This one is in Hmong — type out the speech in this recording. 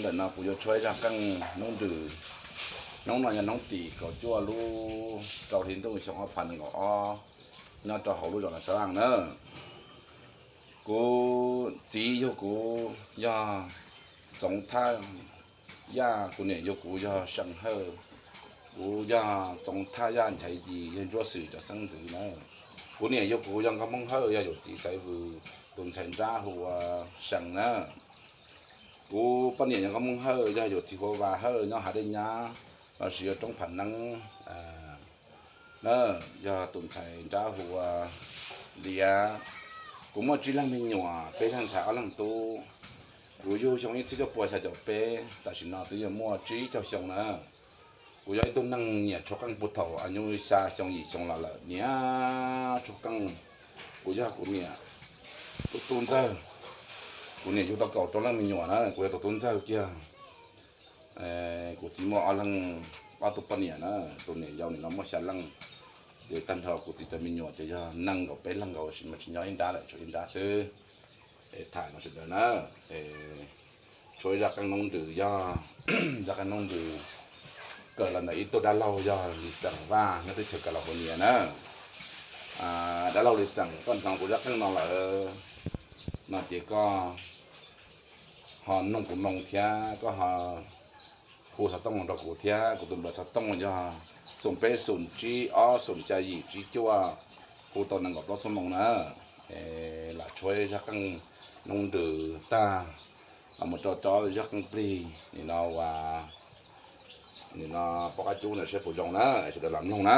Ntawm no kuv yuav tshuab ib zaj qeej noob nrws. Hnub no yog hnub tim kaum cuaj lub rau hli ntuj xyoo ob phav nees nkaum ob, nyob rau hauv lub zos Nas Xav Laj na. Kuv txiv yug kuv yog Txoov Thaj Yaj, kuv niam yug kuv yog See Hawj. Kuv yog Txoov Thaj Yaj Nchaiv Yis, yog Ntsuab Xwm cov xeeb ntxwv na. Kuv niam yug kuv yog Nkauj Hmoob Hawj, yog yawm txiv Xaiv Vws, tus ntxhais nrab hu ua See na. Kuv poj niam yog Nkauj Hmoob Hawj, yog yawm txiv Huav Vas Hawj nyob Hav Dej Nyab, los sis yog Roob Pham Neeb na, yog tus ntxhais nrab hu ua Liav. Kuv muaj tsib leeg me nyuam, peb leeg ntxhais ob leeg tub. Kuv yug xyoo ib txhiab cuaj pua xya caum peb, tam sim no twb yog muaj tsib caug xyoo na. Kuv yog ib tug neeg nyiam tshuab qeej puag thaum a nyuj xya xyoo yim xyoo los lawm, nyiam tshuab qeej. Kuv yog kuv niam tus tub ntxawg. Kuv niam yug tau kaum rau leej me nyuam na, kuv yog tus tub ntxawg kiag. Kuv txiv muaj ob leeg, ob tug poj niam na, tus niam yau nim no muaj xya leej. Ces tag nrho kuv txiv cov me nyuam ces yog nees nkaum peb leeg nkaus, tab sis mas tsis nyob ib nrab lawm, tshuav ib nrab xwb. Es tham no sawv daws na, tshuav ib zaj qeej noob nrws, yog zaj qeej noob nrws kawm los ntawm ib tug dab laug yog Lis Xeem Vaj nyob teb chaws Kav Las Huas Nias na. Dab laug Lis Xeem, koj hnov kuv zaj qeej no lawm no ces koj ho noog kuv moo thiab koj ho hu xov tooj los rau kuv thiab. Kuv tus npawb xov tooj yog xoom peb xoom tsib ob xoom xya yim tsib cuaj, hu tau nees nkaum plaub xuab moos na. Lam tshuab zaj qeej noob nrws tag los mus rau cov zaj qeej plig nim no uas nim no poj qab cub ntawm saib puas zoo na, sawv daws los mloog na.